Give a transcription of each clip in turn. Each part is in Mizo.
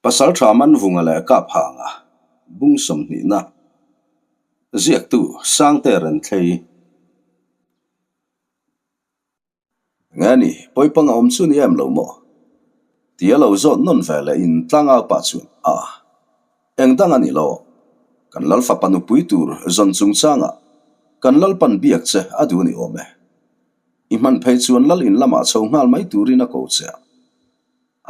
Pasalṭha Manvunga leh Kaphanga bung sawmhnihna ziaktu Sangte Renthlei Nge ni, pawipang a awm chu ni em lo maw? Tia lo zawt nawn ve leh in tlangau pah chuan a eng dang a ni lo, kan lal fapa nupui tur zawn chungchangah kan lalpan biak che a duh ni awm e. I hman phei chuan lal in lamah chho nghal mai turin a ko che a.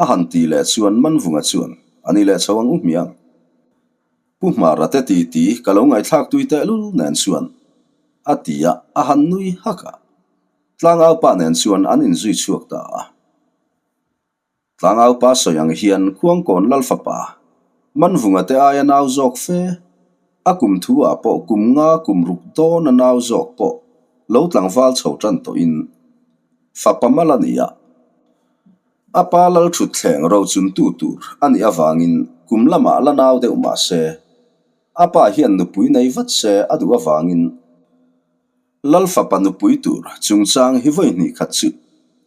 A han ti leh chuan Manvunga chuan a ni leh chho ang u hmiang. Pu Hmara te ti ti ka lo ngaihthlak tui tehlul nen chuan a ti a, a han nui hak a. Tlangaupa nen chuan an inzui chhuak ta a. Tlangaupa sawi ang hian Khuangkawn Lalfapa, Manvunga te aia nau zawk fe, a kum thu ah pawh kum nga kum ruk dawn a nau zawk pawh lo tlangval chho tan tawhin fapa mal a ni a. A pa Lalthutthleng rochuntu tur a nih avangin kum lamah la nau deuh mah se, a pa hian nupui nei vat se a duh avangin Lalfapa nupui tur chungchang hi vawi hnih khat chu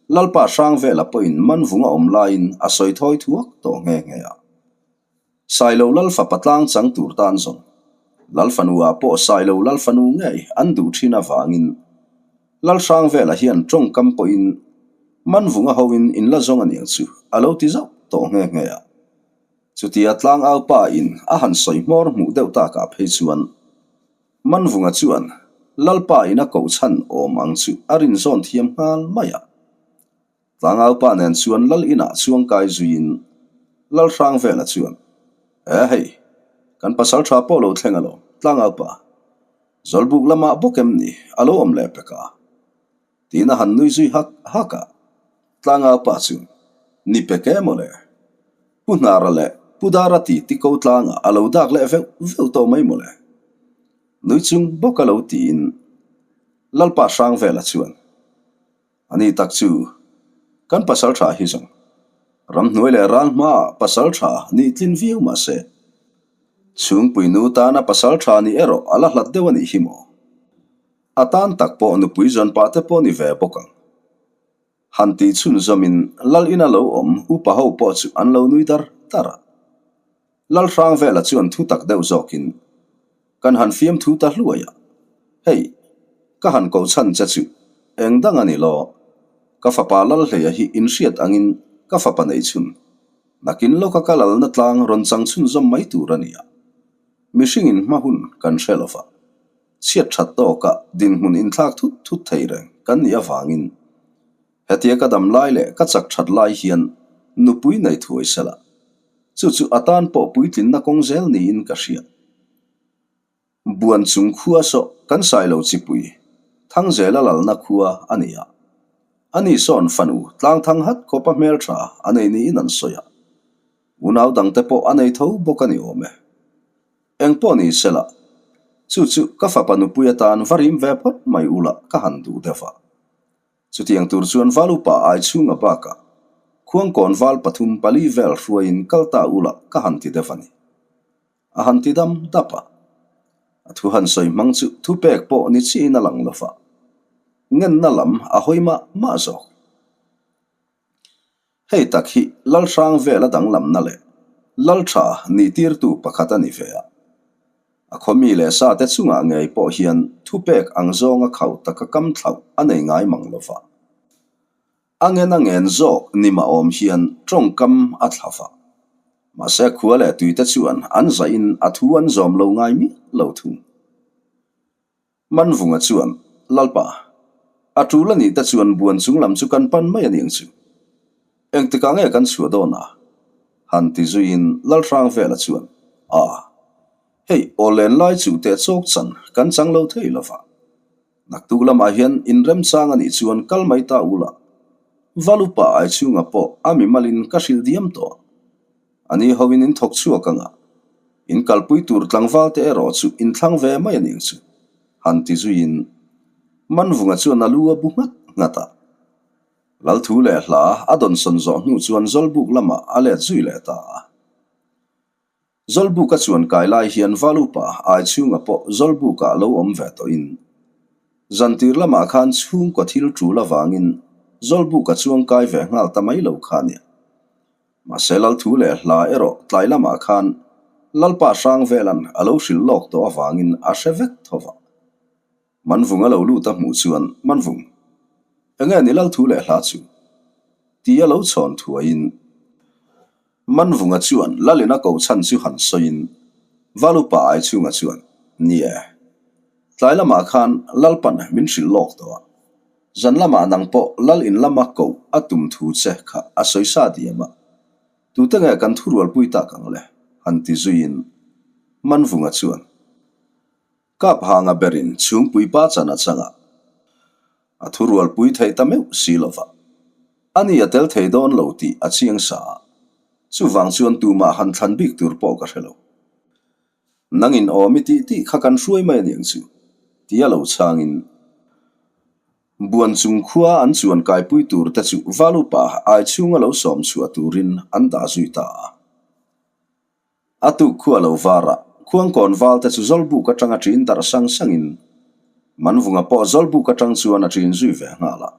Lalpa Hrangvela pawhin Manvung a awm laiin a sawi thawi thuak tawh nghe nghe a. Sailo Lalfapa tlang chang tur tan zawng Lalfanu ah pawh Sailo Lalfanu ngei an duh thin avangin Lalhrangvela hian tawngkam pawhin Manvunga hoin in la zawng aniang chu a lo ti zauh tawh nghe nghe a. Chutia tlangaupa in a han sawi hmawr hmuh deuh takah phei chuan Manvunga chuan Lalpa in a koh chhan awm ang chu a rinzawn thiam nghal mai a. Tlangaupa nen chuan Lal inah chuangkai zuiin Lalhrangvela chuan, E hei, kan pasal tha pawh lo thleng alawm, Tlangaupa. Zawlbuk lamah bawk em ni a lo awm leh pek a? Tiin a han nui zui hak hak a. Tlangaupa chuan, Ni pek e mawle. Pu Hnara leh Pu Dara ti ti ko tlangah a lo dak leh veuh veuh tawh mai mawle. Nui chung bawk a lo tiin Lalpa Hrangvela chuan, A ni tak chu kan pasal tha hi zawng ramhnuai leh ral hmaah pasal tha nih tlin viau mah se, chhungpui nu tana pasal tha nih erawh a la hlat deuh a nih hi maw? A tan tak pawh nupui zawn pah te pawh ni ve bawk ang. Han tih chhunzawmin lal ina lo awm upa ho pawh chu an lo nui dar dar a. Lal Hrangvela chuan thu tak deuh zawkin, Kan han fiam thu ta hluai a, hei, ka han ko chhan che chu eng dang a ni law? Ka fapa Lalhleia hi inhriat angin ka fapa nei chhun, nakin lawka ka lalna tlang rawn chang chhunzawm mai tur a ni a, mihringin hma hun kan hre lo va, chhiat that tawka dinhmun inthlak thut thut thei reng kan nih avangin hetia ka dam lai leh ka chak that lai hian nupui nei thuai sela, chu chu a tan pawh puitlinna kawng zel niin ka hria. Buan chung khua saw kan sai lo chipui, Thangzela lalna khua a ni a. Ani sawn fanu tlangthang hat khawpa hmeltha a nei niin an sawi a. Unau dangte pawh a nei tho bawk a ni awm e. Eng pawh ni sela, chu chu ka fapa nupui atan va rim ve phawt mai ula ka han duh deuh a. Chutiang tur chuan val upa ai chhunga bakah khuangkawn val pathum pali vel hruaiin kal ta ula ka han ti deuh a ni. A han ti dam dap a. A thu han sawi hmang chu thupek pawh ni chiin a lang lo va, ngenna lam a hawi mah mah zawk. Hei tak hi Lalhrang vela danglamna leh Laltha nihtirtu pakhat a ni ve a. A khawmi leh sate chungah ngei pawh hian thupek ang zawnga khauh taka kam thlauh a nei ngai mang lo va. A ngen a ngen zawk ni mah awm hian tawngkam a thla va. Mahse khua leh tuite chuan an zahin a thu an zawm lo ngai miah lo thung. Manvunga chuan, Lalpa, a tul a nih te chuan buan chung lam chu kan pan mai a niang chu. Engtikah nge kan chhuah dawn a? Han ti zuiin Lalhrangvela chuan, A, hei aw len lai chu teh chawk chan kan chang lo thei lo va. Naktuk lamah hian inremchang a nih chuan kal mai ta ula. Valupa ai chhunga pawh a mimalin ka hrilh diam tawh. A ni hoin in thawk chhuak ang a, in kalpui tur tlangval te erawh chu in thlang ve mai a ning chu, han ti zuiin Manvunga chuan a lu a bu nghat nghat a. Lalthu leh hla a dawnsawn zawh hnu chuan Zawlbuk lamah a let zui leh ta a. Zawlbuka chuan kai lai hian Valupa ai chhunga pawh Zawlbukah lo awm ve tawhin zantir lamah khan chhungkaw thil tul avangin Zawlbuka chuang kai ve nghal ta mai lo kha nia. Mahse Lal thu leh hla erawh tlai lamah khan Lalpa Hrangvela'n a lo hrilh lawk tawh avangin a hre vek tho va. Manvung a lo lut a hmuh chuan, Manvung, enge ni Lal thu leh hla chu? Tia lo chhawn thuaiin Manvunga chuan Lalin a ko chhan chu han sawiin Valupa Aichhunga chuan, Ni e, tlai lamah khan Lalpan min hrilh lawk tawh a, zan lamah nang pawh Lal in lama koh a tum thu che kha a sawi sa diam a, tute nge kan thurualpui tak ang le? han ti zuiin Manvunga chuan, Kap hanga berin chhungpui pa chan a chang a, a thurualpui theih ta meuh si lo va. Ani a tel thei dawn lo tih a chiang sa a, chuvang chuan tumah han thlan bik tur pawh ka hre lo. Nangin awm i tih tih kha kan hruai mai aniang chu, tia lo chhangin Buan chung khua an chuan kaipui tur te chu Valupa ai chhunga lo sawm chhuah turin an dah zui ta a. A tuk khua lo var a, Khuangkawn val te chu Zawlbuk atang a ṭin darh sang sangin Manvunga pawh Zawlbuk atang chuan a ṭin zui ve nghal a.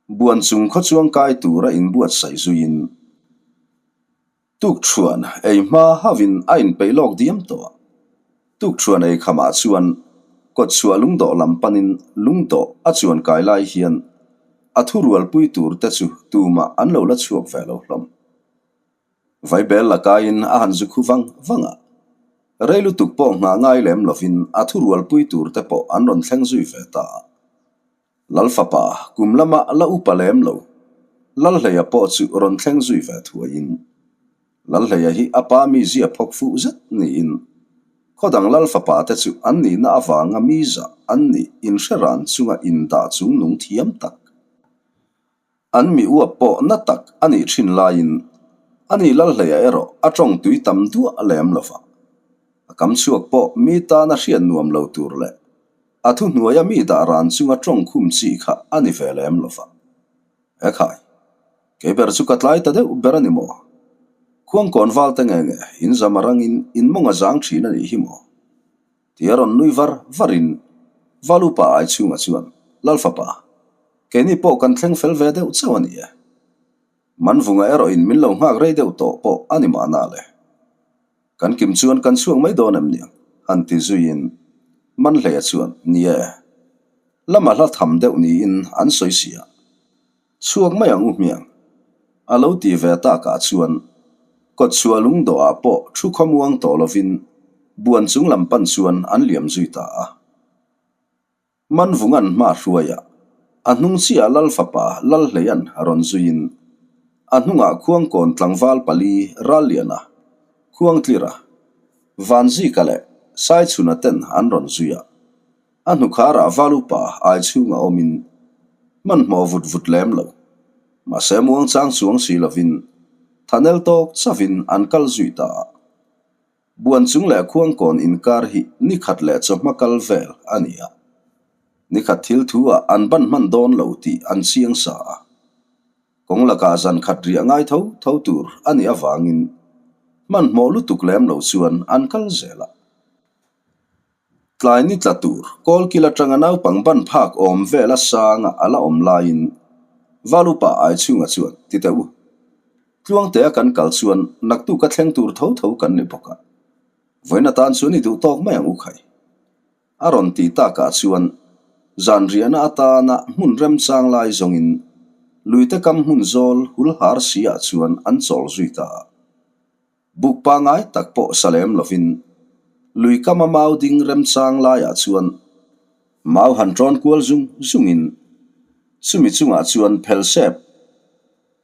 Buan chung khaw chuang kai tur a inbuatsaih zuiin tukṭhuan ei hma hauhin a inpeih lawk diam tawh a. Tukṭhuan ei khamah chuan kawtchhuah lungdawh lam panin lungdawh a chuan kai lai hian a thurualpui tur te chu tumah an lo la chhuak ve lo hlawm. Vaibel lakaiin a han zu khu vang vang a, rei lutuk pawh nghah ngai lem lovin a thurualpui tur te pawh an rawn thleng zui ve ta a. Lal fapa kum lama la upa lem lo, Lalhleia pawh chu rawn thleng zui ve thuaiin Lalhleia hi a pa mizia phawk fuh zet niin khawdang Lal fapa te chu an nihna avanga miza an nih inhre ran chunga indah chung nung thiam tak An mi uap pawh na tak a nih thin laiin a ni Lalhleia erawh a tawng tui tam duah lem lo va. A kam chhuak pawh mi tana hriat nuam lo tur leh a thuhnuaia mi dah ran chunga tawng khum chi kha a ni ve lem lo va. He khai, kei ber chu ka tlai ta deuh ber a ni maw? Khuangkawn val te nge nge in zam a rangin in mawng a zang thin a nih hi maw? Tia rawn nui var varin Valupa ai chhungah chuan, Lalfapa, keini pawh kan thleng fel ve deuh chauh a ni e. Manvunga erawhin min lo nghak rei deuh tawh pawh a ni mahna le. Kan kim chuan kan chhuak mai dawn em niang? han ti zuiin Manhleia chuan, Ni e. Lama hla tham deuh niin an sawi si a. Chhuak mai ang u hmiang. A lo ti ve takah chuan kawtchhuah lungdawhah pawh thu khawmuang tawh lovin buan chung lam pan chuan an liam zui ta a. Manvunga'n hma hruaia a hnung chiah Lal fapa Lalhleia'n rawn zuiin a hnungah Khuangkawn tlangval pali Ralliana, Khuangtlira, Vanzika leh Saichhuna ten an rawn zui a. A hnukharah val upa ai chhunga awmin hmanhmawh vut vut lem lo. Mahse muangchang chuang si lovin thanel tawk chauhin an kal zui ta a. Buan chung leh Khuangkawn inkar hi nikhat leh chawhma kal vel a ni a. Nikhat thil thu ah an ban hman dawn lo tih an chiang sa a. Kawng lakah zan khat riah ngai tho tho tur a nih avangin hmanhmawh lutuk lem lo chuan an kal zel a. Tlai ni tla tur, kawlkil atanga naupang ban phak awm vela sanga a la awm laiin Valupa Aichhunga chuan, Ti teh u, Tluangtea kan kal chuan naktuk a thleng tur tho tho kan ni bawk a, vawiin atan chuan i duh tawk mai ang u khai. A rawn tih takah chuan zan riahna atana hmun remchang lai zawngin luite kam hmun zawl hul har si ah chuan an chawl zui ta a. Buk pangai tak pawh sa lem lovin lui kama mau ding remchang laiah chuan mau han tawn kual zung zungin chumi chungah chuan phelsep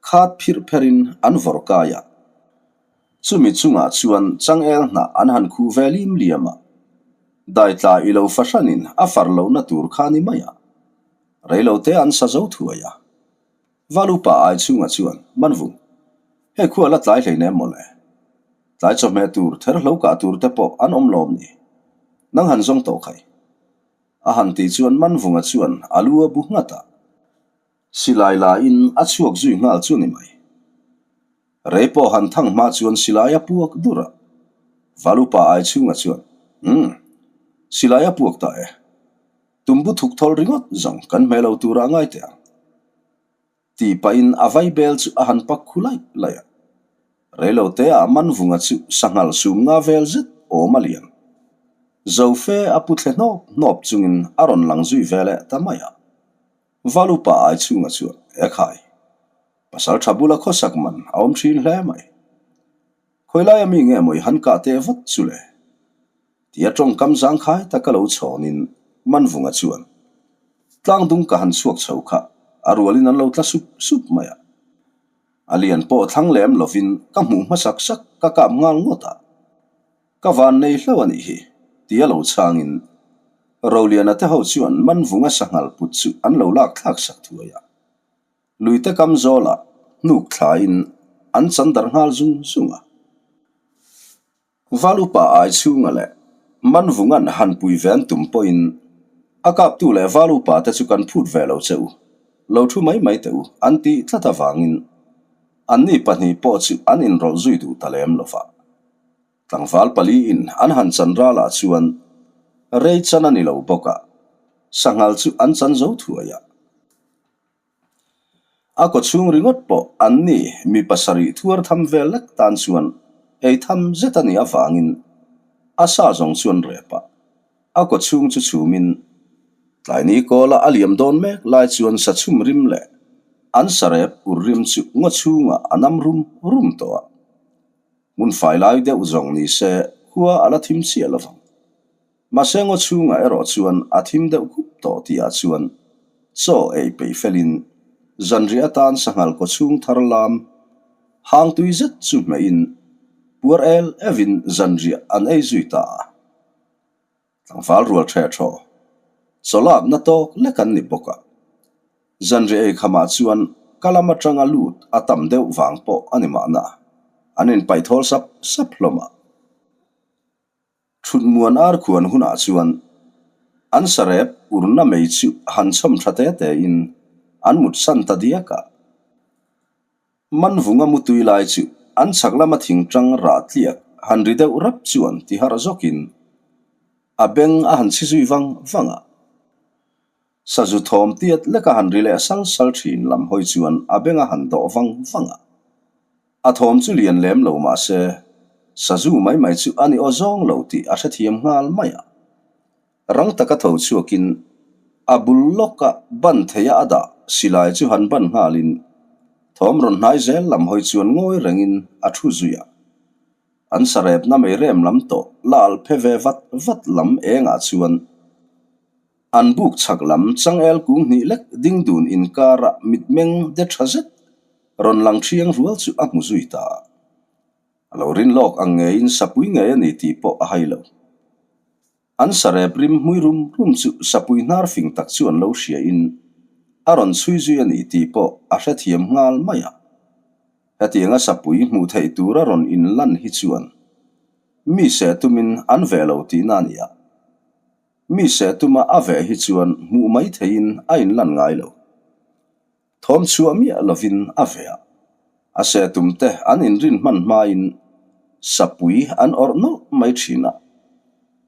khat phirh pherin an vawrh kai a, chumi chungah chuan changel hnah an han khuh ve lim liam a, daitla i lo fahranin a far lohna tur kha ni mai a, reilote an sa zo thuai a. Valupa ai chhungah chuan, Manvung, hei khua la tlai hleinem mawle. Tlai chawhmeh tur, therhlo kah tur te pawh an awm lawm ni. Nang han zawng tawh khai. A han tih chuan Manvunga chuan a lu a bu nghat a. Silai lain a chhuak zui nghal chu ni mai. Rei pawh han thang hma chuan silai a puak dur a. Valupa ai chhungah chuan, Umm, silai a puak ta e. Tumbu thuk thawl ringawt zawng kan hmeh lo tura ngai teh ang. Tih pahin a vaibel chu a han pak khu laih laih a. Reiloteah Manvunga chu sanghal sum nga vel zet awm a lian. Zofe a pu thle hnawp hnawp chungin a rawn lang zui ve leh ta mai a. Valupa ai chhunga chuan, Ekhai, pasal tha bula khawsak man a awm thin hle mai. Khawilaia mi nge maw i han kah teh vat chu le? Tia tawngkam zangkhai taka lo chhawnin Manvunga chuan, Tlangdung ka han chhuak chho kha a rualin an lo tla sup sup mai a. A lian pawh thlang lem lovin ka hmuh hmasak sak ka kap nghal ngawt a. Ka van nei hlauh a nih hi, tia lo chhangin Roliana te ho chuan Manvunga sanghal put chu an lo lak thlak sak thuai a. Luite kam zawlah hnuk thlain an chan darh nghal zung zung a. Val upa ai chhunga leh Manvunga'n han pui ve an tum pawhin a kaptu leh val upa te chu kan phut ve lo che u, lo thu mai mai teh u an tih tlat avangin anni pahnih pawh chu an inrawlh zui duh ta lem lo va. Tlangval paliin an han chan ralah chuan rei chan a ni lo bawk a, sanghal chu an chan zo thuai a. A kaw chhung ringawt pawh an ni mi pasarih thuar tham vel lek tan chuan ei tham zet a nih avangin a sa zawng chuan rep a, a kaw chhung chu chhumin tlaini kawla a liam dawn mek lai chuan sa chhum rim leh an sa rep ur rim chu ngaw chhungah a nam rum rum tawh a. Hmun fai lai deuh zawng ni se khua a la thim chiah lovang. Mahse ngaw chhungah erawh chuan a thim deuh khup tawh tihah chuan chaw ei peih felin zanriah atan sanghal kaw chhung thar lam hang tui zet chu hmehin puar el evin zanriah an ei zui ta a. Tlangval rual ṭhe ṭhaw chaw lakna tawk lek an ni bawk a. Zanriah ei khamah chuan ka lam aṭanga lut a tam deuh vang pawh a ni mahna an inpaih thawl sap sap hlawm a. Thutmuan ar khuan hunah chuan an sarep urna mei chu han chhawm tha te te in an mut san ta diak a. Manvunga mutui lai chu an chhak lama thingtang rah tliak han ri deuh rap chuan ti harh zawkin a beng a han chhi zui vang vang a. Sazu thawm tiat leka han ri leh sal sal thin lam hawi chuan a beng a han dawh vang vang a. A thawm chu lian lem lo mah se, sazu mai mai chu a ni aw zawng lo tih a hrethiam nghal mai a. Rang taka tho chhuakin a bul lawka ban theia a dah silai chu han ban nghalin thawm rawn hnai zel lam hawi chuan ngawi rengin a thu zui a. An sarepna mei rem lam tawh la alh phe ve vat vat lam engah chuan An buk chhak lam changel kung hnih lek ding dun inkara mitmeng de tha zet rawn lang thiang rual chu a hmu zui ta. A lo rin lawk ang ngeiin sapui ngei a ni tih pawh a hai lo. An sarep rim hmui rum rum chu sapui hnar fing tak chu an lo hriain a rawn chhui zui a ni tih pawh a hrethiam nghal mai a. Hetianga sapui hmuh theih tura rawn inlan hi chuan mi seh tumin an veh lo tihna a ni a. Mi seh tuma a veh hi chuan hmuh mai theihin a inlan ngai lo. Thawm chhuah miah lovin a veh a, a seh tumte an inrin hman hmain sapui an awrh nawlh mai thin a.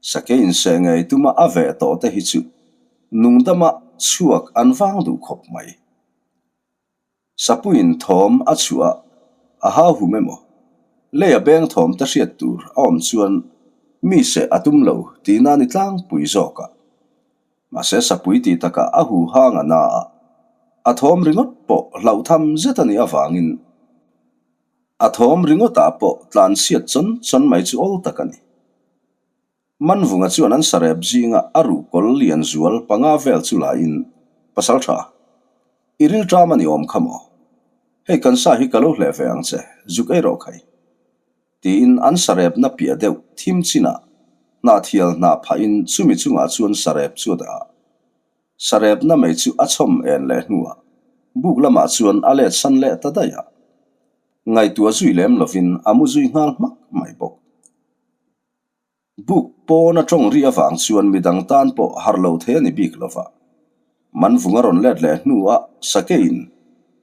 Sakei inseh ngei tuma a veh tawhte hi chu nungdama chhuak an vang duh khawp mai. Sapuiin thawm a chhuah a, a hau hum emaw? Leia beng thawm te hriat tur a awm chuan mi seh a tum lo tihna ni tlangpui zawk a. Mahse sapui tih takah a hu hang a na a, a thawm ringawt pawh hlauhtham zet a nih avangin a thawm ringawtah pawh tlanchhiat chawn chawn mai chu awl tak a ni. Manvunga chuan an sarep zinga a ruhkawl lian zual panga vel chu lain, Pasal tha, i rilṭam a ni awm kha maw? Hei kan sa hi ka lo hleh ve ang che, zuk ei rawh khai. Tiin an sarepna piah deuh thim chinah hnahthial hnah phahin chumi chungah chuan sarep chu a dah a. Sarepna mei chu a chhawm en leh hnuah buk lamah chuan a let san leh ta daih a. Ngaihtuah zui lem lovin a mu zui nghal hmak mai bawk. Buk pawn a tawng ri avang chuan midang tan pawh harh lo thei a ni bik lo va. Manvunga rawn let leh hnuah Sakeiin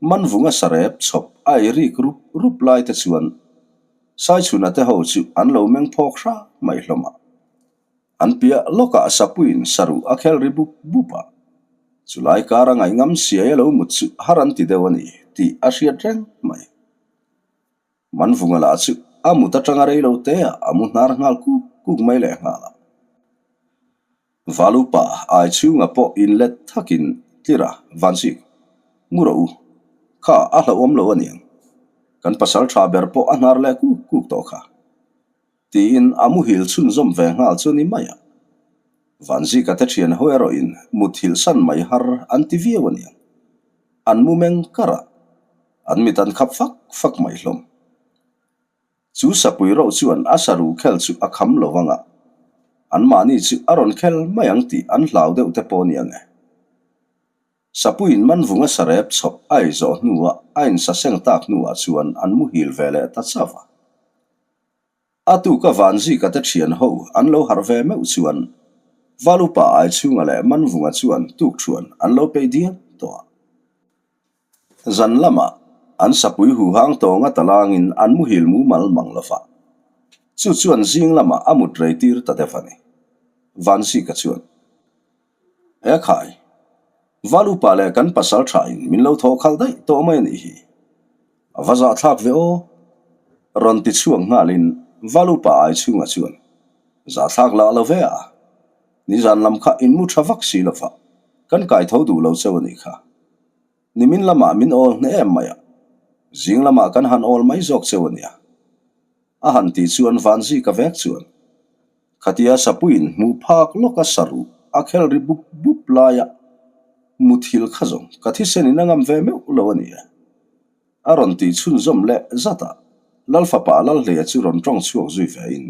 Manvunga sarep chhawp a ei rik rup rup lai te chuan Saichhuna te ho chu an lo meng phawk hra mai hlawm a. An piah lawkah Sapuiin saruh a khel ri bup bup a. Chulai kara ngaihngam siai a lo mut chu har an ti deuh a ni tih a hriat reng mai. Manvunga lah chu a mut atanga rei lo te ah a mu hnar nghal kuk kuk mai leh nghal a. Valupa ai chhunga pawh inlet thakin Tlira, Vanzik, mu rawh u. Kha a hlauhawm lo aniang. Kan pasal tha ber pawh a hnar leh kuk kuk tawh kha. Tiin a muhil chhunzawm ve nghal chu ni mai a. Vanzika te thian ho erawhin muthilh san mai har an ti viau aniang. An mu meng kar a, an mit an khap fak fak mai hlawm. Chu sapui rauh chuan a saruh khel chu a kham lo vang a, anmahni chu a rawn khel mai ang tih an hlau deuh te pawh a ni ang e. Sapuiin Manvunga sarep chhawp a ei zawh hnuah a insaseng tak hnuah chuan an muhil ve leh ta chauh a. A tuka Vanzika te thian ho an lo harh ve meuh chuan Valupa Aichhunga leh Manvunga chuan tukthuan an lo peih diam tawh a. Zan lamah an sapui huhang tawnga talangin an muhil mumal mang lo va. Chu chuan zing lamah a mut rei tir ta deuh a ni. Vanzika chuan. He khai, Val upa leh kan pasal thain min lo thawh khalh daih tawh mai a nih hi. A va zahthlak ve aw. Rawn ti chhuak nghalin Val upa ai chhungah chuan, Zahthlak lah lo ve a, nizan lam kha in mu tha vak si lo va, kan kai tho duh lo cheu a nih kha. Nimin lamah min awl hneh em mai a, zing lamah kan han awl mai zawk cheu a nia. A han tih chuan Vanzika vek chuan, Khatia Sapuiin hmuh phak lawka saruh a khel ri bup bup laia muthil kha zawng ka thisenin a ngam ve meuh lo a ni e. A rawn tih chhunzawm leh zat a, Lalfapa Lalhleia chu rawn tawng chhuak zui ve in,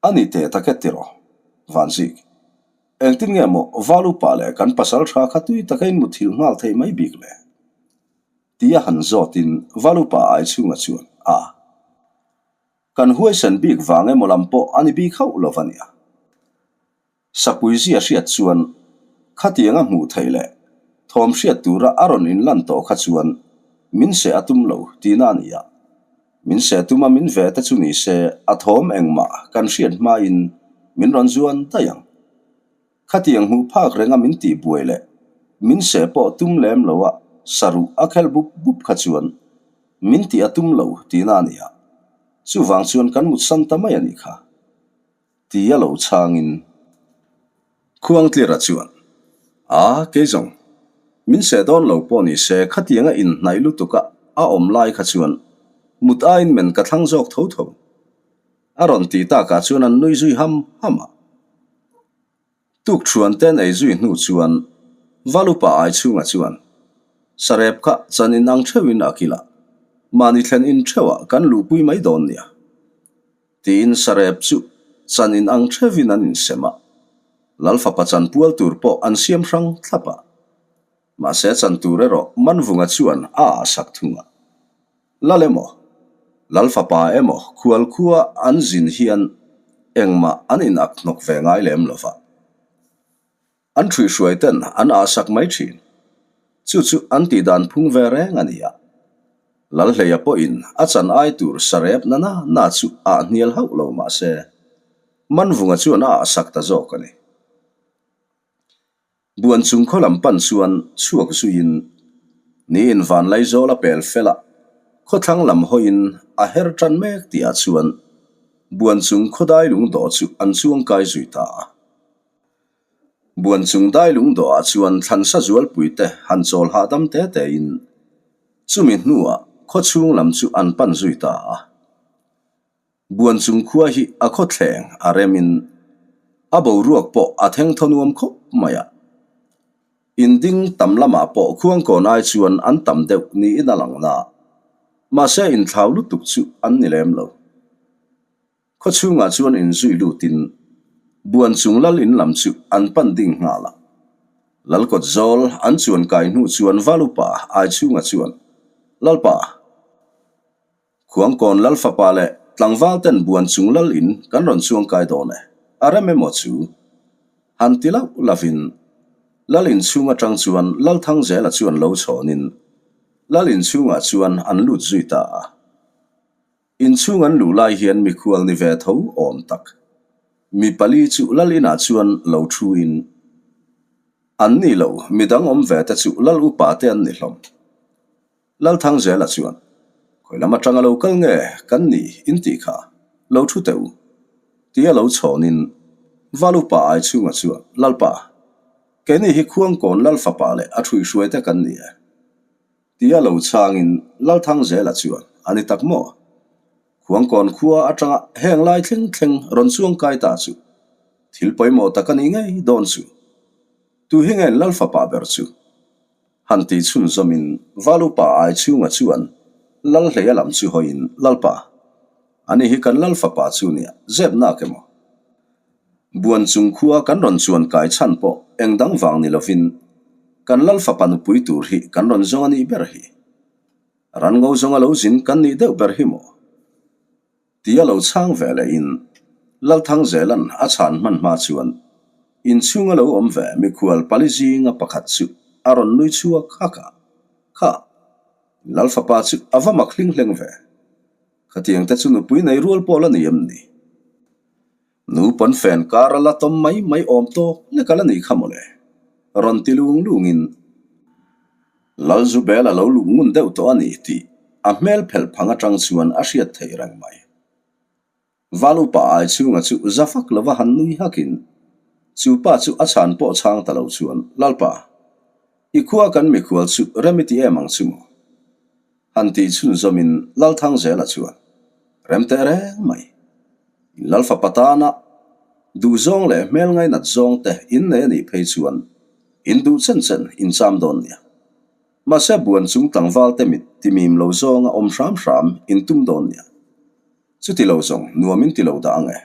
A ni teh tak e tiraw, Vanzik. Engtin nge maw Val upa leh kan pasal tha kha tui taka in muthilh nghal theih mai bik le? Tia han zawtin Val upa ai chhunga chuan, A. Kan huaisen bik vang emaw lam pawh a ni bik hauh lo va nia. Sapui zia hriat chuan khatiang a hmuh theih leh thawm hriat tura a rawn inlan tawh kha chuan min seh a tum lo tihna a ni a. Min seh tuma min ve te chu ni se a thawm engmah kan hriat hmain min rawn zuan daih ang. Khatiang hmuh phak renga min tih buai leh min seh pawh tum lem lo a saruh a khel bup bup kha chuan min tih a tum lo tihna a ni a. Chuvang chuan kan mutsan ta mai a nih kha. Ti a lo chhangin Khuangtlira chuan, A, kei zawng, min seh dawn lo pawh ni se khatianga inhnaih lutuk a a awm lai kha chuan mut aiin men ka thlang zawk tho tho. A rawn tih takah chuan an nui zui ham ham a. Tuk thuan te nei zui hnu chuan Valupa ai chhungah chuan Sarep kha chan in ang theuhin a kil a, mahni thlen in theuhah kan luhpui mai dawn nia. Tiin Sarep chu chan in ang theuhin an insem a, Lalfapa chan pual tur pawh an siam hrang thlap a. Mahse chan tur erawh Manvunga chuan a ah sak thung a. Lal emaw, Lal fapa emaw khual khua an zin hian engmah an inak hnawk ve ngai lem lo va. An ṭhuihhruai ten an ahsak mai ṭhin. Chu chu an tihdan phung ve reng a ni a. Lalhleia pawhin a chan ai tur sarep na na na chu ah hnial hauh lo mah se, Manvunga chuan a ahsak ta zawk a ni. Buan chung khaw lam pan chuan chhuak zuiin niin Vanlaizawl a pel fel a, khawthlang lam hawiin a her tan mek tihah chuan Buan chung khaw dai lungdawh chu an chuang kai zui ta a. Buan chung dai lungdawhah chuan thlansa zualpui te han chawl hahdam te tein chumi hnuah khaw chhung lam chu an pan zui ta a. Buan chung khua hi a khawthleng a remin a boruak pawh a theng thaw nuam khawp mai a. Inding tam lamah pawh khuangkawn ai chuan an tam deuh niin a lang na. Mahse inthlau lutuk chu an ni lem lo. Khaw chhungah chuan inzui lutin Buan chung lal in lam chu an pan ding nghal a. Lalkawt zawl an chuan kai hnu chuan Valupa ai chhungah chuan, Lalpa! Khuangkawn lal fapa leh tlangval ten buan chung lal in kan rawn chuang kai dawn e, a rem emaw chu? Han ti lauh lovin lal in chhung atang chuan lal thang zela chuan lo chhawnin lal in chhungah chuan an lut zui ta a. In chhung an luh lai hian mikhual ni ve tho awm tak mi pali chu lal inah chuan lo thu in an ni lo, midang awm ve te chu lal upa te an ni hlawm. Lalthangzela chuan. Khawi lam atanga lo kal nge kan ni in tih kha lo thu teh u, tia lo chhawnin Valupa Aichhunga chuan, Lalpa, keini hi Khuangkawn Lalfapa leh a ṭhuihhruaite kan ni e. Tia lo chhangin Lalthangzela chuan, A ni tak maw? Khuangkawn khua atanga heng lai thleng thleng rawn chuang kai ta chu thil pawimawh tak a nih ngei dawn chu. Tu hi nge Lalfapa ber chu? Han tih chhunzawmin Valupa Aichhunga chuan Lalhleia lam chu hawiin, Lalpa, ani hi kan Lalfapa chu nia, zep nak emaw? Buan chung khua kan rawn chuan kai chhan pawh eng dang vang ni lovin kan Lalfapa nupui tur hi kan rawn zawng a nih ber hi. Ran ngo zawnga lo zin kan nih deuh ber hi maw? Tia lo chhang ve lehin Lalthangzela'n a chhan hman hma chuan inchhunga lo awm ve mikhual pali zinga pakhat chu a rawn nui chhuak hak a, Kha, Lalfapa chu a va mak hling hleng ve. Khatiang te chu nupui nei rual pawh la ni em ni? Nu pawnfen kar a la tawm mai mai awm tawk lek a la nih kha mawle, rawn ti lung lungin Lalzubel a lo luh ngun deuh tawh a ni tih a hmel phelh phang atang chuan a hriat theih reng mai. Val upa ai chhunga chu za fak lova han nui hakin chu pa chu a chhan pawh chhang ta lo chuan, Lalpa, i khua kan mikhual chu rem i ti em ang chu maw? Han tih chhunzawmin Lalthangzela chuan, Rem teh reng mai. In Lalfapa tana duhzawng leh hmel ngainat zawng te in nei a nih phei chuan in duh chen chen in cham dawn nia. Mahse buan chung tlangval te mit timim lo zawnga awm hram hram in tum dawn nia. Chuti lo zawng nuam in ti lo dah ang e.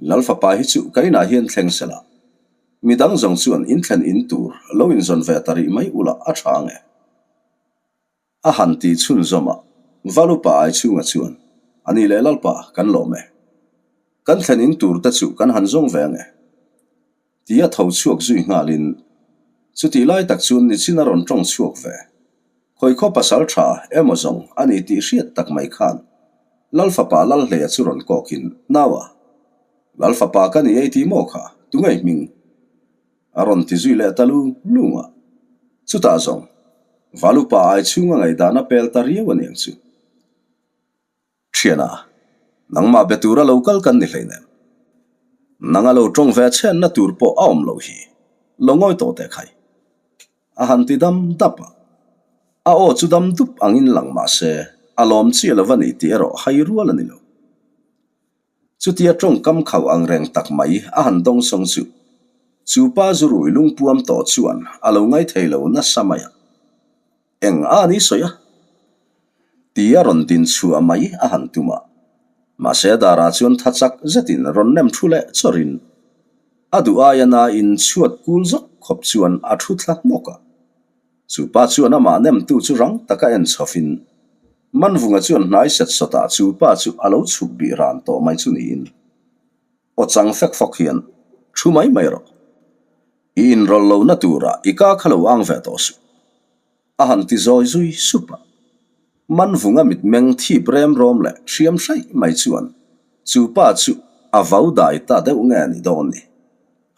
Lalfapa hi chu ka inah hian thleng sela. Midang zawng chuan in thlen in tur lo inzawn ve ta rih mai ula a tha ang e. A han ti chhunzawm a, Valupa Aichhunga chuan, A ni leh Lalpa, kan lawm e. Kan thlen in tur te chu kan han zawng ve ang e. Tia tho chhuak zui nghalin, chutih lai tak chuan nichin a rawn tawng chhuak ve. Khawikhaw pasal tha emaw zawng a ni tih hriat tak mai khan Lalfapa Lalhleia chu rawn kawkin, Naua, Lalfapa ka ni ei ti maw kha, tunge hming? A rawn ti zui leh ta lung lung a. Chutah zawng, Valupa ai chhunga ngaihdan a pel ta riau a niang chu. Thiana, nangmah be tura lo kal kan ni hleinem. Nanga lo tawng ve chhenna tur pawh a awm loh hi, lo ngawi tawh teh khai. A han ti dam dap a. A aw chu dam dup angin lang mah se, a lawm chiah lo va ni tih erawh hai rual a ni lo. Chutia tawngkam khauh ang reng tak mai a han dawng sawng chu, chu pa zurui lungpuam tawh chuan a lo ngaithei lo nasa mai a. Eng a ni sawi a? Tia rawn din chhuah mai a han tum a. Mahse darah chuan tha chak zetin rawn nem thu leh chawrin a duh aia nain chhuat kul zawk khawp chuan a thu thla hnawk a. Chu pa chuan amah nemtu chu rang taka en chhawfin Manvunga chuan hnai set sawtah chu pa chu a lo chhuk bih ran tawh mai chu niin aw chang fek fawk hian thu mai mai rawh. I inrawlh lohna turah i ka kha lo ang ve tawh suh. A han ti zawi zui sup a. Manvunga mitmeng thip rem rawm leh hriam hraih mai chuan chu pa chu a vau dai ta deuh nge ni dawn ni.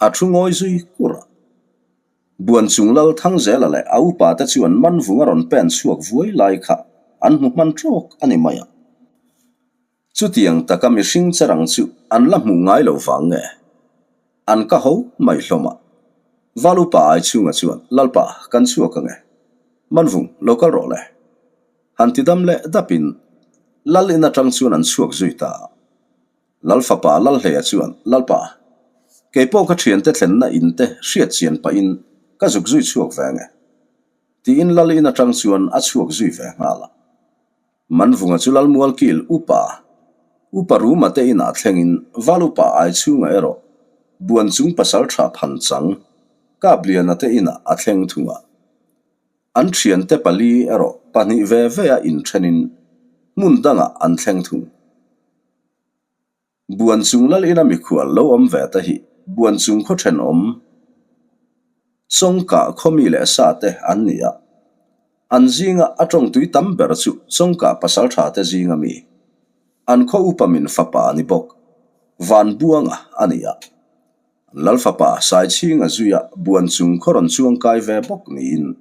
A thu ngawi zui kur a. Buan chung lal Thangzela leh a upa te chuan Manvunga rawn pen chhuak vuai lai kha an hmu hman tawk a ni mai a. Chutiang taka mihring cherang chu an la hmuh ngai lo vang nge? An ka ho mai hlawm a. Val upa ai chhunga chuan, Lalpa, kan chhuak ang e. Manvung, lo kal rawh le. Han ti dam leh dapin Lal in atang chuan an chhuak zui ta a. Lal fapa Lalhleia chuan, Lalpa, kei pawh ka thiante thlenna in te hriat chian pahin ka zuk zui chhuak ve ang e. Tiin Lal in atang chuan a chhuak zui ve nghal a. Manvunga chu Lalmualkil upa, Upa Ruma te inah thlengin Val upa ai chhunga erawh buan chung pasal tha phan chang Kapliana te inah a thleng thung a. An thiante pali erawh pahnih ve ve a inthenin hmun dangah an thleng thung. Buan chung lal ina mikhual lo awm ve te hi buan chung khaw thenawm Chawngkah khawmi leh sa te an ni a. An zinga a tawngtui tam ber chu Chawngkah pasaltha te zinga mi, an khaw upa min fapa ni bawk, Vanbuanga a ni a. An lal fapa Saichhinga zuia buan chung khaw rawn chuangkai ve bawk niin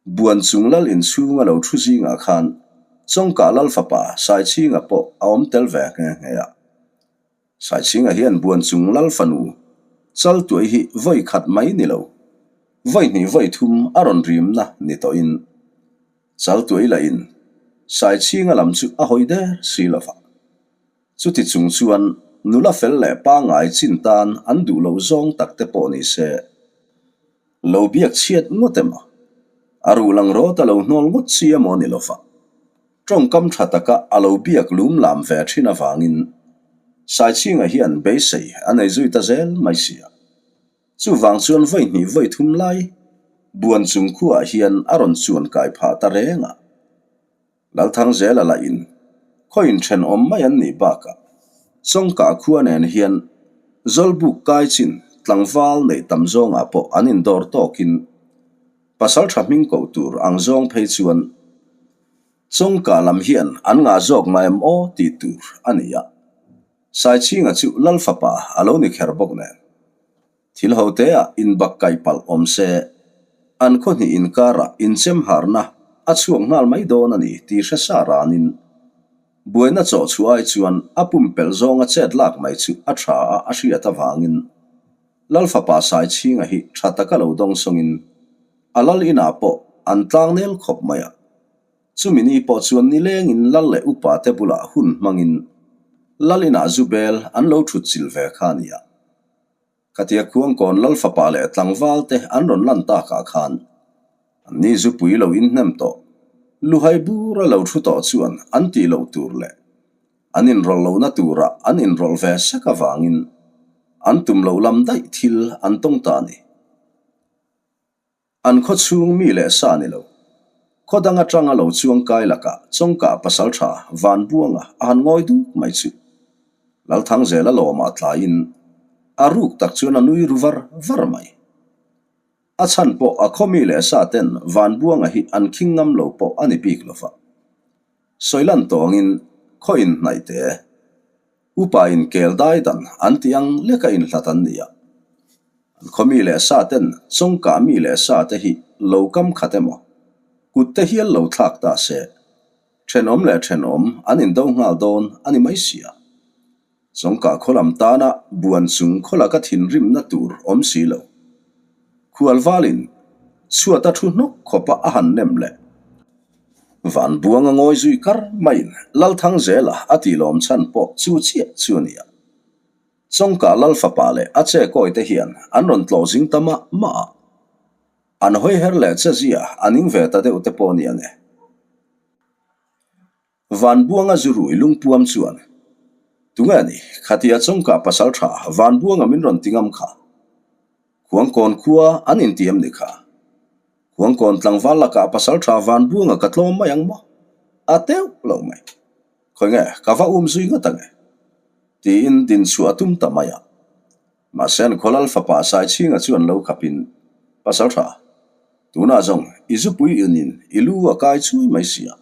Buan chung lal inchhunga lo thu zingah khan. Chawngkah Lal fapa Saichhinga pawh a awm tel ve nghe nghe a. Saichhinga hian Buanchung Lal fanu Chaltuai hi vawi khat mai ni lo, vawi hnih vawi thum a rawn rimna ni tawhin Chaltuai lahin Saichhinga lam chu a hawi der si lo va. Chuti chung chuan nula fel leh pangngai chin tan an duh loh zawng tak te pawh ni se, lo biak chhiat ngawt emaw, a ruh lang rawt a lo hnawl ngawt chi emaw ni lova, tawngkam tha taka a lo biak lum lam ve thin avangin Saichhinga hian beisei a nei zui ta zel mai si a. Chuvang chuan vawi hnih vawi thum lai buan chung khuaah hian a rawn chuan kai phah ta reng a. Lalthangzela lahin khawiin thenawm mai an nih bakah Chawngkah khua nen hian Zawlbuk kai chin tlangval neih tam zawngah pawh an indawr tawkin pasal tha hming koh tur ang zawng phei chuan Chawngkah lam hian an ngah zawk mah em aw tih tur a ni a. Saichhinga chu Lal fapa a lo ni kher bawk nen. Thil ho teah inbak kaih palh awm se, an khaw hnih inkarah inchem harna a chhuak nghal mai dawn a ni tih hre sa ranin buaina chawh chhuah ai chuan a pumpelh zawnga chet lak mai chu a tha a a hriat avangin Lal fapa Saichhinga hi tha taka lo dawng sawngin a lal inah pawh an tlang nel khawp mai a. Chumi ni pawh chuan nilengin lal leh upa te bulah hun hmangin lal inah zu bel an lo thut chil ve kha a ni a. Khatia Khuangkawn Lal fapa leh tlangval te an rawn lan takah khan an ni zupui lo inhnem tawh, luhai bura lo thu tawh chuan an tih loh tur leh an inrawlh lohna turah an inrawlh ve sek avangin an tum loh lam daih thil an tawng ta a ni. An khaw chhung mi leh sa ni lo. Khaw dang atanga lo chuang kai lakah Chawngkah pasaltha Vanbuanga a han ngawi duk mai chu. Lalthangzela lawmah tlaiin a ruk tak chuan a nui ru var var mai. A chhan pawh a khaw mi leh sa ten Vanbuanga hi an khing ngam lo pawh a ni bik lova. Sawilan tawngin khaw inhnaih te. Upa in kel dai dan an tih ang leka inhlat an ni a. An khaw mi leh sa ten Chawngkah mi leh sa te hi lo kam khat emaw, kut te hial lo thlak ta se, thenawm leh thenawm an indo nghal dawn a ni mai si a. Chawngkah khaw lam tana buan chung khaw laka thinrimna tur awm si lo. Khualvalin chhuata thu hnawk khawpa a han nem leh. Van buanga ngawi zui kar maiin Lalthangzela a tih lawm chhan pawh chu chiah chu a ni a. Chawngkah Lal fapa leh a che kawi te hian an rawn tlawh zing ta mah mah a. An hawi her leh che zia a ning ve ta deuh te pawh a ni ang e. Van Buanga zu rui lungpuam chuan, Tunge ni, khatia Chawngkah pasal tha Van Buanga min rawn ti ngam kha. Khuangkawn khua an intiam ni kha. Khuangkawn tlangval lakah pasal tha Van Buanga ka tlawm mai ang maw? A teuh lo mai. Khawi nge, ka va um zui ngawt ange? Tiin din chhuah a tum ta mai a. Mahse an khawlal fapa Saichhinga chuan lo khapin, Pasal tha, tunah zawng i zupui inin i lu a kai chui mai si a,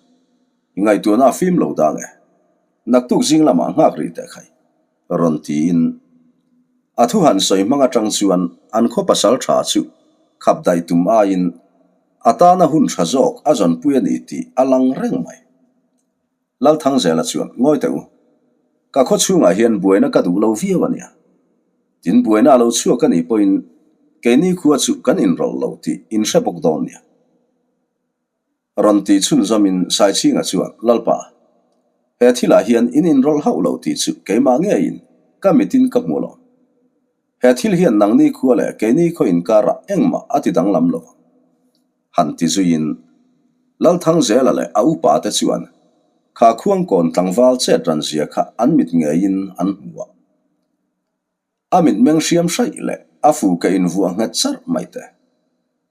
i ngaihtuahna a fim lo dang e. Naktuk zing lamah nghak rih teh khai, rawn tiin a thu han sawi hmang atang chuan an khaw pasal tha chu khap daih tum aiin a tana hun tha zawk a zawnpui a ni tih a lang reng mai. Lalthangzela chuan, Ngawi teh u, ka khaw chhungah hian buaina ka duh lo viau a nia. Tin buaina a lo chhuak a nih pawhin keini khua chu kan inrawlh lo tih in hre bawk dawn nia. Rawn tih chhunzawmin Saichhinga chuan, Lalpa, he thilah hian in inrawlh hauh lo tih chu keimah ngeiin ka mitin ka hmu lo. He thil hian nangni khua leh keini khaw inkarah engmah a ti danglam lo ang. Han ti zuiin, Lalthangzela leh a upa te chuan kha khuangkawn tlangval chet ran zia kha an mit ngeiin an hmu a. A mitmeng hriam hraih leh a fu ke invuah nghet charh mai te,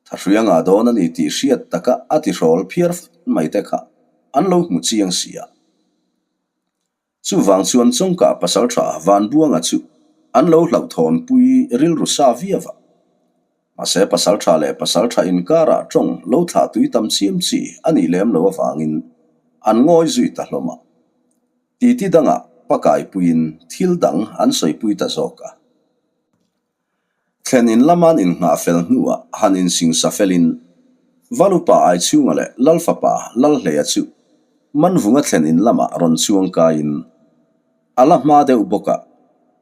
Thahrianga dawn a ni tih hriat taka a tihrawl phiar fat mai te kha an lo hmu chiang si a. Chuvang chuan Chawngkah pasaltha Vanbuanga chu an lo hlauhthawnpui rilru sa viau a. Mahse pasaltha leh pasaltha inkarah tawng lo thlah tui tam chiam chi a nih lem lo avangin an ngawi zui ta hlawm a. Titi dangah pakaipuiin thil dang an sawipui ta zawk a. Thlen in lama'n innghah fel hnuah han insingsa felin Valupa Aichhunga leh Lalfapa Lalhleia chu. Manvunga thlen in lamah rawn chuang kaiin a la hma deuh bawk a,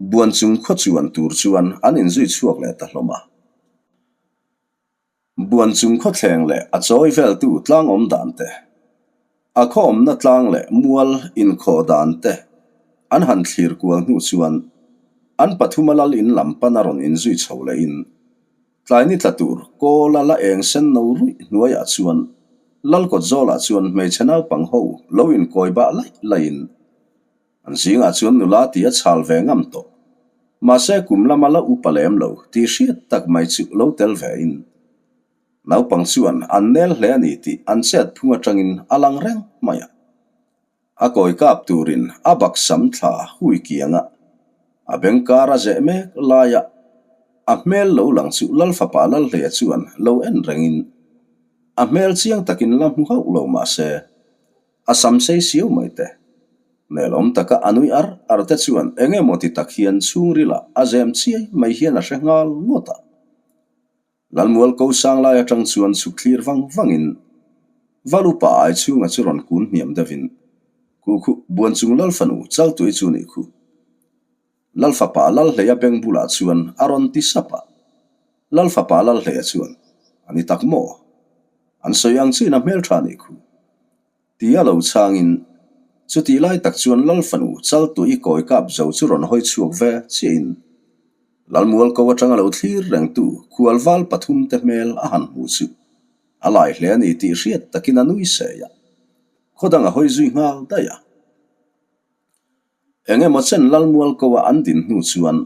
buan chung khaw chuan tur chuan an inzui chhuak leh ta hlawm a. Buan chung khawthleng leh a chawi veltu tlang awm dan te, a khaw awmna tlang leh mual inkhawh dan te an han thlir kual hnu chuan an pathuma lal in lam pana rawn inzui chho lehin tlai ni tla tur kawla la eng sen no ruih hnuaiah chuan lal kawt zawlah chuan hmeichhe naupang ho lo inkawi bah laih laihin An zingah chuan nula tih a chhal ve ngam tawh. Mahse kum lama la upa lem lo tih hriat tak mai chu lo tel ve in. Naupang chuan an nel hle a ni tih an chet phung atangin a lang reng mai a. A kawi kap turin a bak sam thla hui kiang a, a beng kar a zeh mek laia a hmel lo lang chu Lalfapa Lalhleia chuan lo en rengin a hmel chiang takin la hmu hauh lo mahse A sam sei siau mai te. Nelawm taka a nui ar ar te chuan eng emaw ti tak hian chhungrilah a zem chiai mai hian a hre nghal ngawt a. Lalmual ko sang lai atang chuan chhuk thlir vang vangin Valupa ai chhunga chu rawn kun hniam deuhin, Khu khu, buan chung Lalfanu Chaltui chu nih khu. Lalfapa Lalhleia beng bulah chuan a rawn ti sap a. Lalfapa Lalhleia chuan, A ni tak maw? An sawi ang chiin a hmeltha nih khu. Tia lo chhangin, chutih lai tak chuan Lalfanu Chaltui kawi kap zo chu rawn hawi chhuak ve chiahin Lalmual ko atanga lo thlir rengtu khualval pathumte hmel a han hmu chu a lai hle a ni tih hriat takin a nui sei a, khaw dang a hawi zui nghal daih a. Eng emaw chen Lalmual ko a an din hnu chuan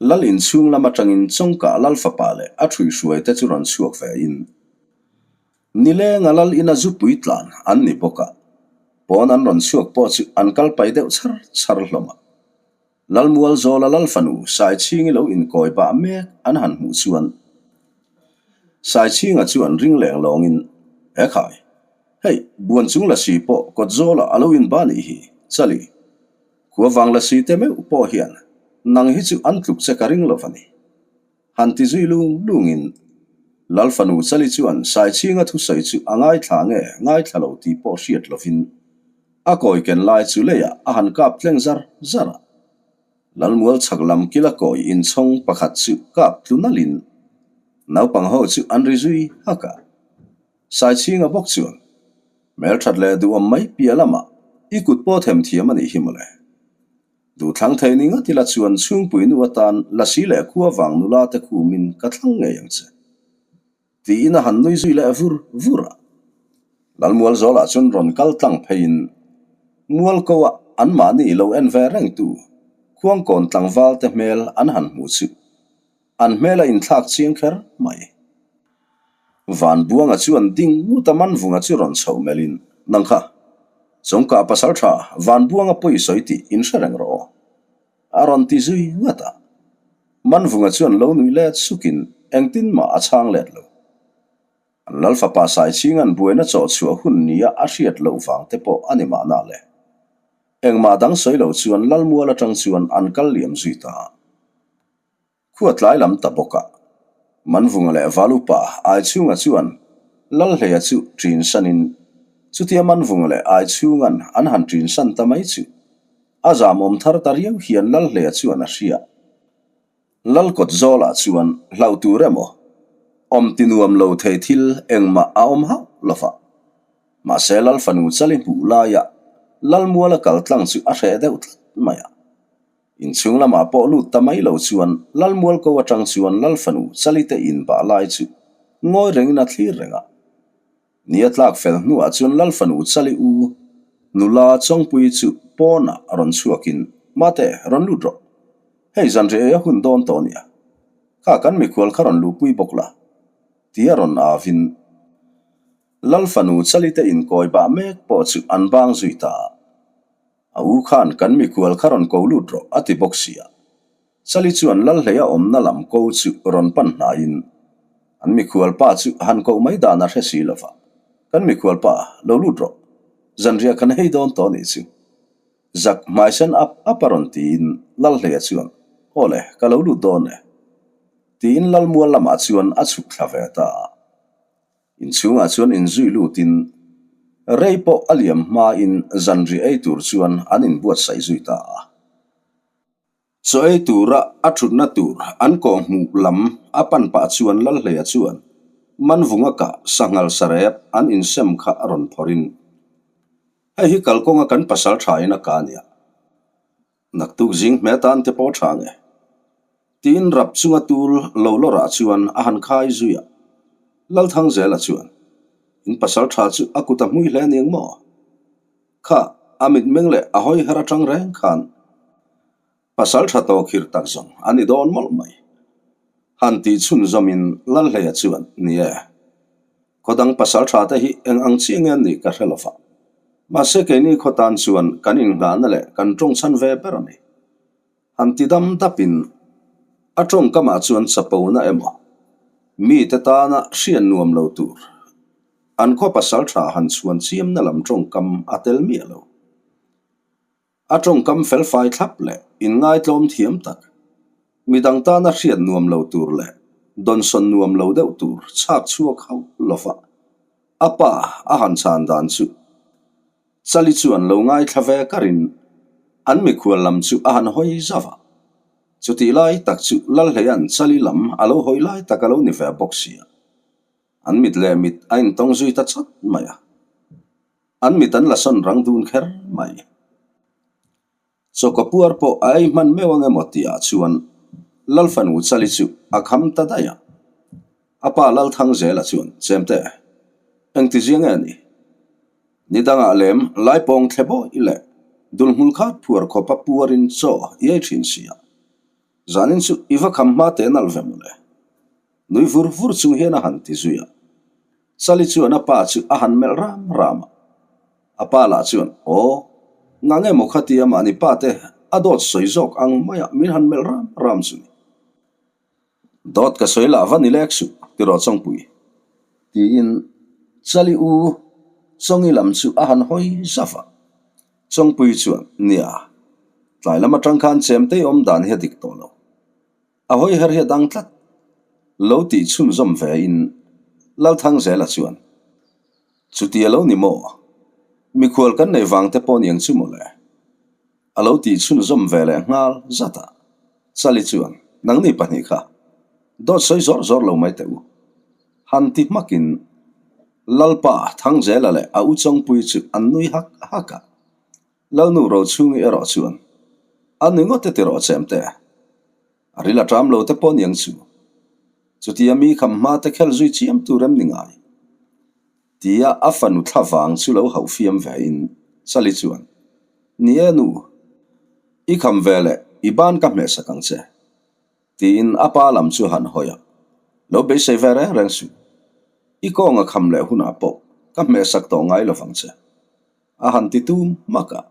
Lal inchhung lam atangin Chawngkah Lalfapa leh a ṭhuihruai te chu rawn chhuak ve in Nilenga Lal ina zupui tlan an ni bawk a, pawn an rawn chhuak pawh chu an kal pai deuh chhar chhar hlawm a. Lalmual Zawla Lalfanu Saichhingi lo inkawi bah mek an han hmuh chuan Saichhinga chuan ring leng lawngin, He khai, hei buan chung lasi pawh kawt zawlah a lo inba nih hi, Chali. Khua vang lasi te meuh pawh hian nang hi chu an tluk che ka ring lo va ni. Han ti zui lung lungin Lalfanu Chali chuan Saichhinga thusawi chu a ngaithla nge ngaithla lo tih pawh hriat lovin A kawi ken lai chu leiah a han kap tleng zar zar a. Lalmual chhak lam kila kawi inchhawng pakhat chu kap tlu nalhin naupang ho chu an ri zui hak a. Saichhinga bawk chuan, Hmelthat leh duhawm mai piah lamah i kut pawh them thiam a nih hi mawle. Duhthlang thei ni ngat ila chuan chhungpui nu atan lasi leh khua vang nula te khumin ka thlang ngei ang che. Tiin a han nui zui leh vur vur a. Lalmual zawlah chuan rawn kal tlang pheiin Mualko ah anmahni lo en ve rengtu Khuangkawn tlangval te hmel an han hmu chu an hmel a inthlak chiang kher mai. Vanbuanga chuan ding ngut a Manvunga chu rawn chhoh melhin, Nang kha, Chawngkah pasaltha Vanbuanga pawi sawi tih in hre reng rawh aw. A rawn ti zui ngat a. Manvunga chuan lo nuih let sukin engtin mah a chhang let lo. An Lalfapa Saichhinga'n buaina chawh chhuah hun nia a hriat loh vang te pawh a ni mahna le. Engmah dang sawi lo chuan Lalmual atang chuan an kal liam zui ta a. Khua tlai lam ta bawk a. Manvunga leh Valupa Aichhunga chuan Lalhleia chu ṭin sanin chutia Manvunga leh Aichhunga'n an han ṭin san ta mai chu a zamawm thar ta riau hian Lalhleia chuan a hria. Lalkawt zawlah chuan hlauh tur emaw awm ti nuam lo thei thil engmah a awm hauh lo va. Mahse Lalfanu Chali hmuh laia Lalmuala kal tlang chu a hreh deuh tlat mai a. Inchhung lamah pawh lut ta mai lo chuan Lalmual ko atang chuan Lalfanu Chalite in bah lai chu ngawi rengin a thlir reng a. Ni a tlak fel hnuah chuan Lalfanu Chali u nula Chawngpuii chu pawnah rawn chhuakin, Mate, rawn lut rawh. Hei zanriah ei a hun dawn tawh nia. Kha kan mikhual kha rawn luhpui bawk la. Tia rawn avin Lalfanu Chalite inkawi bah mek pawh chu an bang zui ta a. A u khan kan mikhual kha rawn ko lut rawh a ti bawk sia. Chali chuan Lalhleia awmna lam ko chu rawn pan hnaiin an mikhual pa chu han koh mai dan a hre si lo va, Kan mikhual pa, lo lut rawh. Zanriah kan hei dawn tawh nih chu. Zak hmaisen ap ap a rawn tiin Lalhleia chuan, Aw le, ka lo lut dawn e. Tiin Lalmual lamah chuan a chhuk thla ve ta a. Inchhungah chuan inzui lutin. Rei pawh a liam hmain zanriah ei tur chuan an inbuatsaih zui ta a. Chaw ei tura a thutna tur an kawhhmuh lam a pan pah chuan Lalhleia chuan Manvunga kah sanghal sarep an insem kha a rawn phawrhin, Hei hi kalkawnga kan pasal thain a ka nia. Naktuk zing hme tan te pawh tha nge? Tiin rap chunga tul lo lawrah chuan a han khai zui a. Lalthangzela chuan, In pasal tha chu a kut a hmui hle aniang maw? Kha, a mitmeng leh a hawi her atang reng khan pasal tha tawh khir tak zawng a ni dawn mawlh mai. Han tih chhunzawmin Lalhleia chuan, Ni e, khaw dang pasal tha te hi eng ang chiah nge an nih ka hre lo va. Mahse keini khaw tan chuan kan inngahna leh kan tawngchhan ve ber a ni. Han ti dam dapin a tawngkamah chuan chapona emaw mite tana hriat nuam lo tur an khaw pasal tha han chhuan chiamna lam tawngkam a tel miah lo. A tawngkam felfai thlap leh inngaitlawm thiam tak, midang tana hriat nuam lo tur leh dawnsawn nuam lo deuh tur chhak chhuak hauh lova a pa a han chhan dan chu Chali chuan lo ngaithla ve karin an mikhual lam chu a han hawi zauh a. Chutih lai tak chu Lalhleia'n Chali lam a lo hawi lai tak a lo ni ve bawk si a. An mit leh mit a intawng zui ta chat mai a. An mit an la sawn rang dun kher mai. Chawka puar pawh a ei hman meuh ang emaw tihah chuan Lalfanu Chali chu a kham ta daih a. A pa Lalthangzela chuan, Chemte, engti zia nge ni? Ni dangah lem laipawng thle bawih leh dulhmul khat phuar khawpa puarin chaw i ei thin si a. Zanin chu i va kham hma teh nalh ve mawle. Nui vur vur chung hian a han ti zui a. Chali chuan a pa chu a han melh ram ram a. A pa lah chuan, Aw, ngang emaw khatia mahni pa te a dawt sawi zawk ang maia min han melh ram ram chu ni. Dawt ka sawi lah va ni lek suh, tiraw Chawngpui? Tiin Chali u Chawngi lam chu a han hawi zauh a. Chawngpui chuan, Nia, tlai lam atang khan chemtei awm dan hi a dik tawh lo. A hawi her hi a dang tlat. Lo tih chhunzawm ve in Lalthangzela chuan, Chuti a lo ni maw? Mikhual kan nei vang te pawh niang chu mawle. A lo tih chhunzawm ve leh nghal zat a. Chali chuan, Nangni pahnih kha dawt sawi zawr zawr lo mai teh u. Han ti hmakin Lalpa Thangzela leh a u Chawngpui chu an nui hak hak a. Lalnu Rochhungi erawh chuan, A ni ngawt e tiraw chemte, a ril a ṭam lo te pawh niang chu. Chutia mi kham hma te khel zui chiam tur em ni ngai? Tia a fanu thla vang chu lo hauh fiam ve in Chali chuan, Ni e nu, i kham ve leh i ban ka hmehsak ang che. Tiin a pa lam chu han hawi a, Lo beisei ve reng reng suh. I kawng a kham leh hunah pawh ka hmehsak tawh ngai lovang che. A han ti tum hmak a.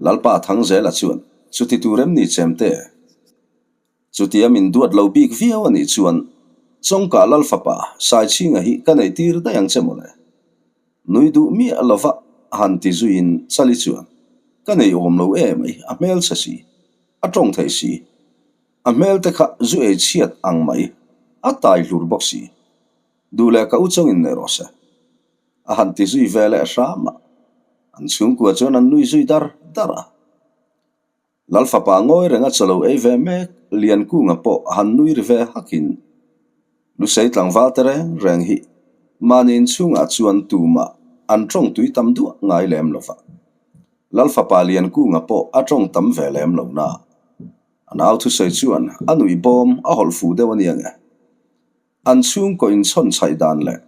Lalpa Thangzela chuan, Chuti tur em ni Chemte? Chutia min duat lo bik viau a nih chuan Chawngkah Lalfapa Saichhinga hi ka neih tir daih ang che mawle. Nui duh miah lova han ti zuiin Chali chuan, Ka nei awm lo em ai, a hmelchhe si, a tawng thei si. A hmel te kha zu ei chhiat ang mai, a tai hlur bawk si. Duh leh ka u chawngin nei rawh se. A han ti zui ve leh hram a, an chhungkua chuan an nui zui dar dar a. Lal fapa ngawi renga chawlo ei ve mek Liankunga pawh a han nui ri ve hakin, Lusei tlangval te reng reng hi mahni inchhungah chuan tumah an tawng tui tam duah ngai lem lo va. Lal fapa Liankunga pawh a tawng tam ve lem lo na. A nau thusawi chuan a nuih bawm a hawlh fuh deuh a nia nge. An chhungkaw inchhawn chhaih dan leh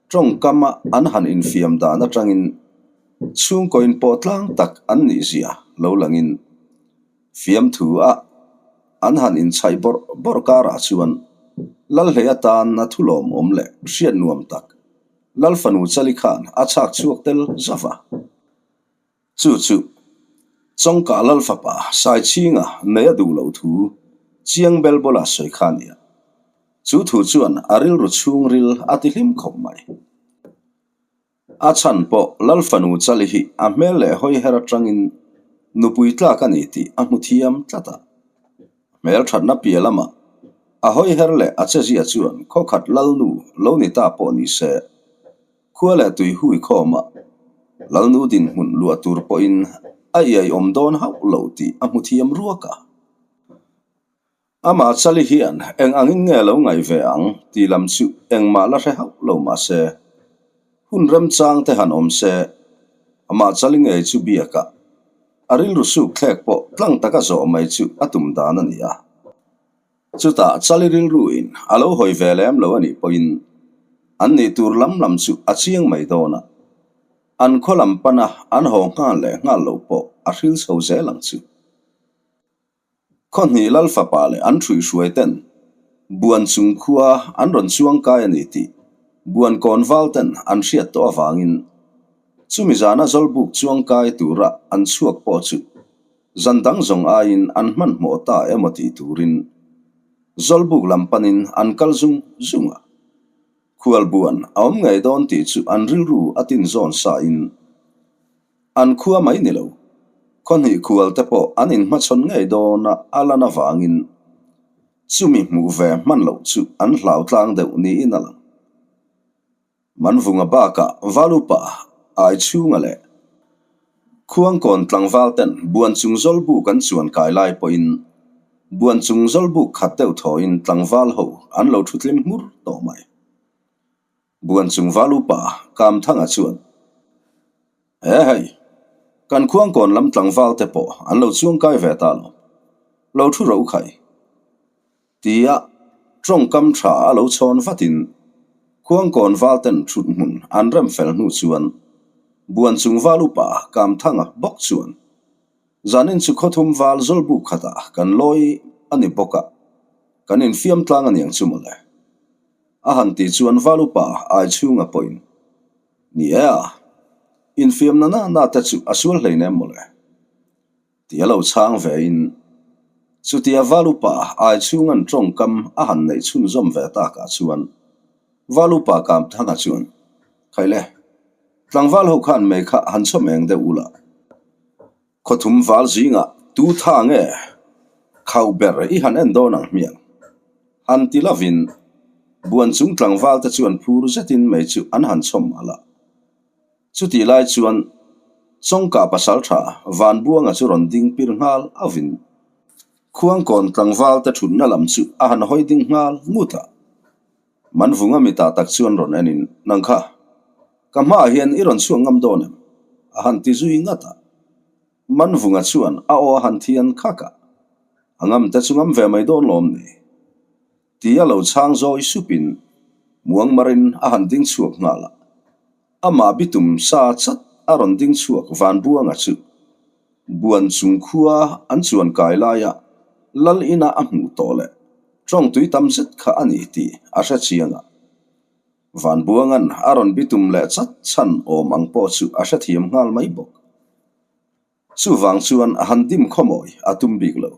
tawngkama an han infiam dan atangin chhungkaw inpawh tlang tak an nih zia lo langin fiamthu a an han inchhaih bawrh bawrh karah chuan Lalhlei atana thulawmawm leh hriat nuam tak Lalfanu Chali khan a chhak chhuak tel zauh a. Chu chu Chawngkah Lal fapa Saichhinga nei a duh loh thu Chiang Bel bawla sawi kha a ni a. Chu thu chuan a rilru chhungril a ti hlim khawp mai. A chhan pawh Lal fanu Chali hi a hmel leh hawi her atangin nupui tlak a ni tih a hmu thiam tlat a. Hmel thatna piah lamah a hawi her leh a chezia chuan khawkhat Lalnu lo ni ta pawh ni se. Khua leh tui hui khawma Lalnu dinhmun luah tur pawhin a iai awm dawn hauh lo tih a hmu thiam ruak a. Amah Chali hian eng angin nge lo ngaih ve ang tih lam chu engmah la hre hauh lo mah se, hun remchang te han awm se, amah Chali ngei chu biakah a rilru suk thlek pawh tlang taka zawh mai chu a tum dan a ni a. Chutah Chali rilruin a lo hawi ve lem lo a nih pawhin an nih tur lam lam chu a chiang mai dawn a, an khaw lam pana an haw nghal leh nghal lo pawh a hril chho zel ang chu. Khawhnih Lal fapa leh an hruihhruai ten Buan chung khua an rawn chuang kai a ni tih Buan kawn val ten an hriat tawh avangin chumi zana Zawlbuk chuang kai tura an chhuak pawh chu zan dang zawng aiin an hmanhmawh ta emaw tih turin Zawlbuk lam panin an kal zung zung a. Khualbuan a awm ngei dawn tih chu an rilru a tinzawn sa in An khua mai ni lo. Khawhnih khual te pawh an inhmachhawn ngei dawn a a lan avangin chumi hmuh ve hman loh chu an hlau tlang deuh niin a lang. Manvunga bakah Valupa, Aichhunga leh Khuangkawn tlangval ten buan chung zawlbuk an chuan kai lai pawhin buan chung zawlbuk khat deuh thawhin tlangval ho an lo thu tlim hmur tawh mai. Buan chung val upa Kamthanga chuan, He hei, kan Khuangkawn lam tlangval te pawh an lo chuangkai ve ta lo, lo thu ro khai. Tia tawngkam tha a lo chhawn vatin Khuangkawn val ten thut hmun an rem fel hnu chuan Buan chung val upa Kamthanga bawk chuan, Zanin chu khawthum val zawlbuk khatah kan lawi a ni bawk a, kan infiam tlang a niang chu mawle. A han tih chuan val upa ai chhunga pawhin, Ni e a, infiamna na na te chu a sual hlei nem mawle. Ti a lo chhang vein, chutia val upa ai chhunga'n tawngkam a han neih chhunzawm ve takah chuan val upa Kamthanga chuan, Khaile, tlangval ho khan mei kha han chhawm eng deuh ula. Khawthum val zingah tu tha nge khau ber i han en dawn ang hmiang? Han ti lovin buan chung tlangval te chuan phur zetin mei chu an han chhawm malh a. Chutih lai chuan Chawngka pasaltha Vanbuanga chu rawn ding pir nghal avin Khuangkawn tlangval te thutna lam chu a han hawi ding nghal ngut a. Manvunga mitah tak chuan rawn en in, Nang kha, ka hmaah hian i rawn chhuak ngam dawn em? a han ti zui ngat a. Manvunga chuan a aw a han thian khak a, A ngam te chu ngam ve mai dawn lawm ni? Tia lo chhang zawi supin muangmarin a han ding chhuak nghal a. Amah bitum sa chat a rawn ding chhuak Vanbuanga chu buan chung khua an chuan kai laia Lal ina a hmuh tawh leh tawng tui tam zet kha a ni tih a hre chiang a. Vanbuanga'n a rawn bitum leh chat chhan awm ang pawh chu a hrethiam nghal mai bawk. Chuvang chuan a han dim khawmawi a tum bik lo.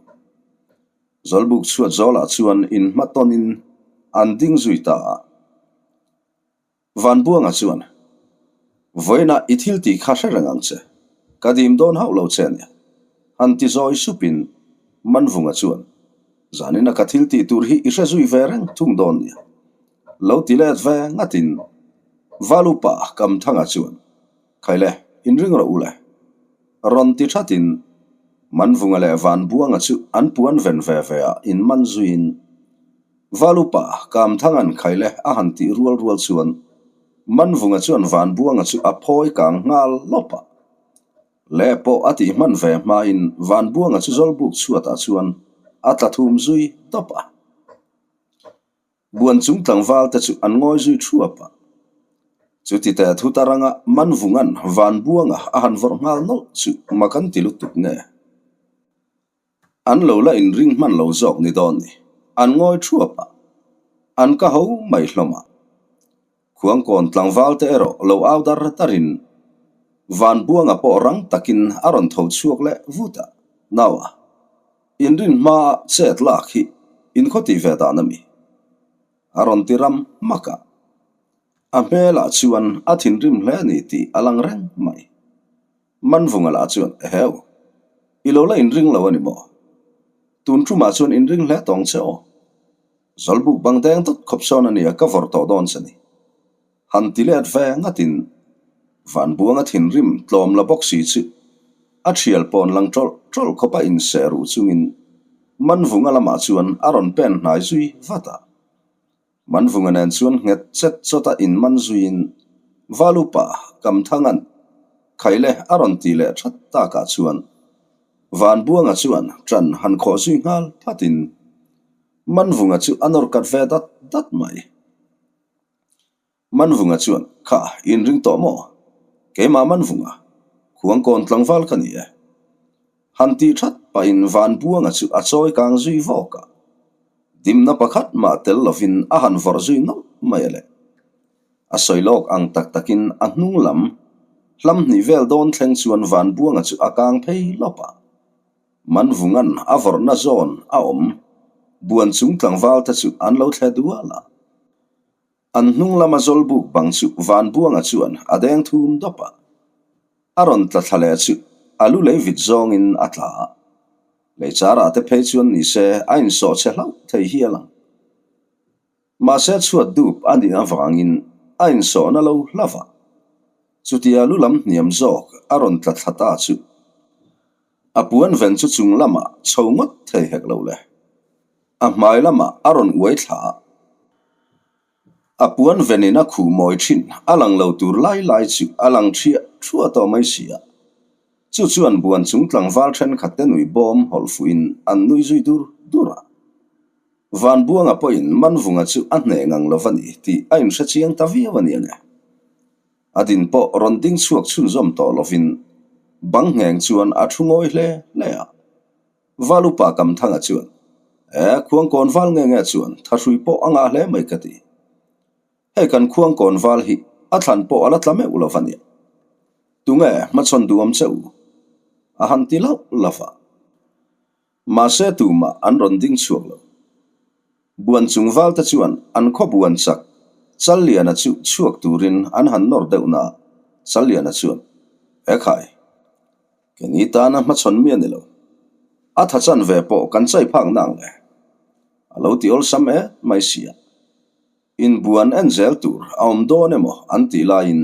Zawlbuk chhuat zawlah chuan inhmatawnin an ding zui ta a. Vanbuanga chuan, Vawiinah i thil tih kha hre reng ang che, ka dim dawn hauh lo che ania, han ti zawi supin Manvunga chuan, Zanina ka thil tih tur hi i hre zui ve reng thung dawn nia, lo ti let ve ngatin Valupa Kamthanga chuan, Khaile, inring rawh u le. Rawn ti thatin Manvunga leh Vanbuanga chu an puan ven ve ve a inman zuiin Valupa Kamthanga'n Khaile a han tih rual rual chuan Manvunga chuan Vanbuanga chu a phawi kang nghal lawp a. Le pawh a tih hman ve hmain Vanbuanga chu Zawlbuk chhuatah chuan a tla thum zui dawp a. Buan chung tlangval te chu an ngawi zui thuap a. Chuti teh thu taranga Manvunga'n Vanbuanga a han vawrh nghal nawlh chu mak an ti lutuk nge? An lo la inring hman lo zawk ni dawn ni. An ngawi thuap a, an ka ho mai hlawm a. Khuangkawn tlangval te erawh lo au dar darin Vanbuanga pawh rang takin a rawn tho chhuak leh vut a, Naua, inrin hmaa chet lak hi in khaw tih ve dan a mi? A rawn ti ram hmak a. A hmelah chuan a thinrim hle a ni tih a lang reng mai. Manvunga lah chuan, Eheu, i lo la inring lo a ni maw? Tun tumah chuan inring hle tawng che aw. Zawlbuk bang deng dawt khawp sawn a nia ka vawrh tawh dawn che ni. Han ti let ve ngatin Vanbuanga thinrim tlawm la bawk si chu a thial pawn lang tawlh tawlh khawpa inseh ruh chungin Manvunga lamah chuan a rawn pen hnai zui vat a. Manvunga nen chuan nghet chet chawta inman zuiin Valupa Kamthanga'n Khaile a rawn ti leh that takah chuan Vanbuanga chuan ṭan han khawh zui nghal phatin Manvunga chu a nawr kat ve dat dat mai. Manvunga chuan, Kha, inring tawh maw? Keimah Manvunga, Khuangkawn tlangval ka ni e. Han tih that pahin Vanbuanga chu a chawi kang zui vawk a. Dimna pakhat mah tel lovin a han vawrh zui nawlh mai a le. A sawi lawk ang tak takin a hnung lam hlam hnih vel dawn thleng chuan Vanbuanga chu a kang phei lawp a. Manvunga'n a vawrhna zawn a awm. Buan chung tlangval te chu an lo thle dual a. An hnung lama zawlbuk bang chu Vanbuanga chuan a deng thum dawp a. A rawn tla thla leh chu a lu lei vit zawngin a tla a. Leichara te phei chuan ni se a insawh chhe hlauh thei hial ang. Mahse chhuat dup a nih avangin a insawhna lo hlauh a. Chutia lu lam hniam zawk a rawn tla thla ta chu a puan ven chu chung lamah chho ngawt thei hek lo le. A hmai lamah a rawn uai thla a. A puan venin a khuh mawi thin a lang lo tur lai lai chu a lang thiah thuah tawh mai si a. Chu chuan buan chung tlangval thenkhat te nui bawm hawlh fuhin an nui zui dur dur a. Vanbuanga pawhin Manvunga chu a hneh ngang lo va ni tih a inhre chiang ta viau a ni ang e. A din pawh rawn ding chhuak chhunzawm tawh lovin bang ngheng chuan a thu ngawi hle hle a. Val upa Kamthanga chuan, E, Khuangkawn val nge nge chuan thahrui pawh a ngah hle mai ka ti. Hei kan Khuangkawn val hi a thlan pawh a la tla meuh lo va nia. Tunge hmachhawn duhawm che u? A han ti lauh lauh a. Mahse tumah an rawn ding chhuak lo. Buan chung valte chuan an khaw buan chak Challiana chu chhuak turin an han nawr deuh na Challiana chuan, Ekhai, keni tana hmachhawn mi a ni lo. A tha chan ve pawh kan chai phak nang le. A lo ti awlsam e mai sia. Inbuan en zel tur a awm dawn emaw an tih laiin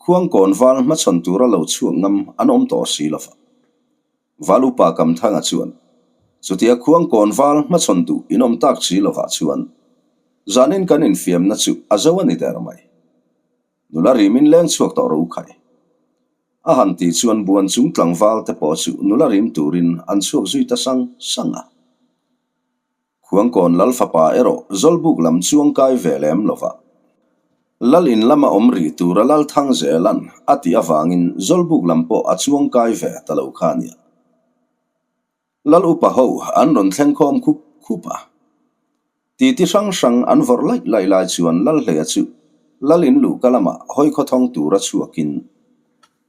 Khuangkawn val hmachhawn tura lo chhuak ngam an awm tawh si lova. Val upa Kamthanga chuan, Chutia Khuangkawn val hmachhawn duh in awm tak si lovah chuan zanin kan infiamna chu a zo a ni der mai. Nula rimin leng chhuak tawh ro khai. A han tih chuan buan chung tlangval te pawh chu nula rim turin an chhuak zui ta sang sang a. Khuangkawn Lal fapa erawh Zawlbuk lam chuang kai ve lem lova. Lal in lama awm rih tura Lal Thang Zela'n a tih avangin Zawlbuk lam pawh a chuang kai ve ta lo kha nia. Lal upa ho an rawn thleng khawm khup khup a. Titi hrang hrang an vawrh laih laih lai chuan Lal Hleia chu Lal in luhka lamah hawi khawthawng tura chhuakin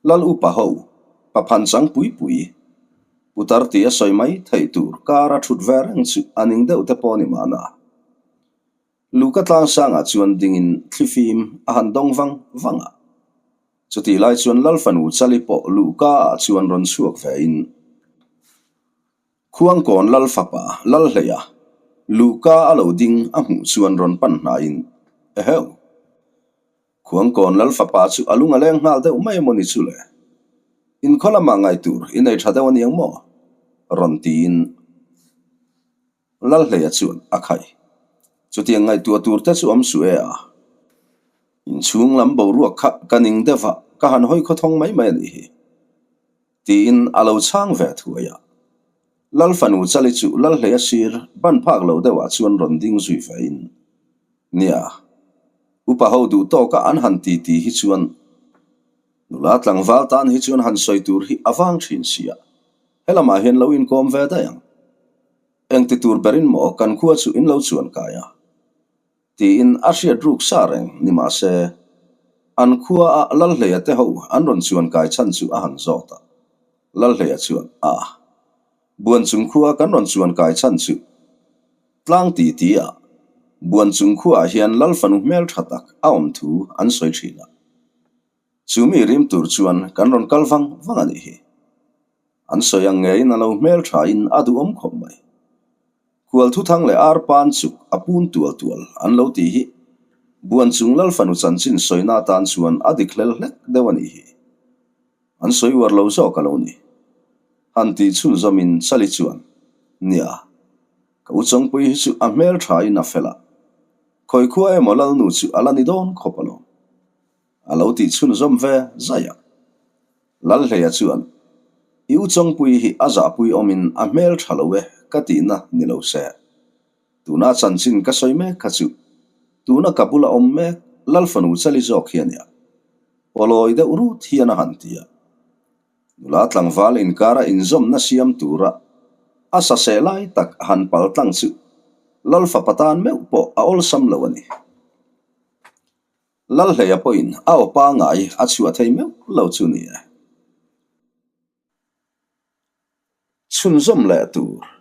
Lal upa ho paphan chang pui pui Putar tih a sawi mai theih tur kar a thut ve reng chu a ning deuh te pawh a ni mahna. Luka tlangsangah chuan dingin thlifim a han dawng vang vang a. Chutih lai chuan Lal fanu Chali pawh Luka ah chuan rawn chhuak ve in Khuangkawn Lal fapa Lal Hleia Luka a lo ding a hmuh chuan rawn pan hnaiin, Eheu! Khuangkawn Lal fapa chu a lung a leng nghal deuh mai emaw ni chu le? Inkhaw lamah ngai tur i nei tha deuh aniang maw? Rawn tiin Lal Hleia chuan a khai. Chutiang ngaihtuah tur te chu awm suh e a. Inchhung lam boruak kha ka ning deuh a, ka han hawi khawthawng mai mai a nih hi. Tiin a lo chhang ve thuai a. Lal fanu Chali chu Lal Hleia sir ban phak lo deuhah chuan rawn ding zui vein, Nia, upa ho duh tawka an han ti ti hi chuan nula tlangval tan hi chuan han sawi tur hi a vang thin sia, helamah hian lo inkawm ve daih ang. Engti tur berin maw kan khua chu in lo chuan kai a? Tiin a hriat ruk sa reng ni mah se, an khua a Lalhleia te ho an rawn chuan kai chhan chu a han zawt a. Lalhleia chuan, A, buan chung khua kan rawn chuan kai chhan chu tlang ti ti a, buan chung khuaah hian Lal fanu hmel tha tak a awm thu an sawi thin a. Chu mi rim tur chuan kan rawn kal vang vang a nih hi. An sawi ang ngeiin a lo hmel thain a duhawm khawp mai. Khual thuthang leh ar pan chuk a pun tual tual an lo tih hi. Buanchung Lalfanu chanchin sawina atan chuan a dik hlel hlek deuh a nih hi. An sawi uar lo zawk a lo ni. Han tih chhunzawmin Chali chuan, Nia, ka u Chawngpui hi chu a hmel thain a fel a, khawi khua emaw Lalnu chu a la ni dawn khawp alawm. A lo tih chhunzawm ve zai a. Lalhleia chuan, I u Chawngpui hi a zahpui awmin a hmel tha lo e ka tihna ni lo se. Tuna chanchin ka sawi mek kha chu tuna ka bula awm mek Lalfanu Chali zawk hi a nia. Pawlawi deuh rut hian a han ti a. Nula tlangval inkara inzawmna siam tura a saseh lai tak a han pal tlang chu Lalfapa tan meuh pawh a awlsam lo a ni. Lalhleia pawhin a aw pangai a chhuah thei meuh lo chu ni e. Chhunzawm leh tur.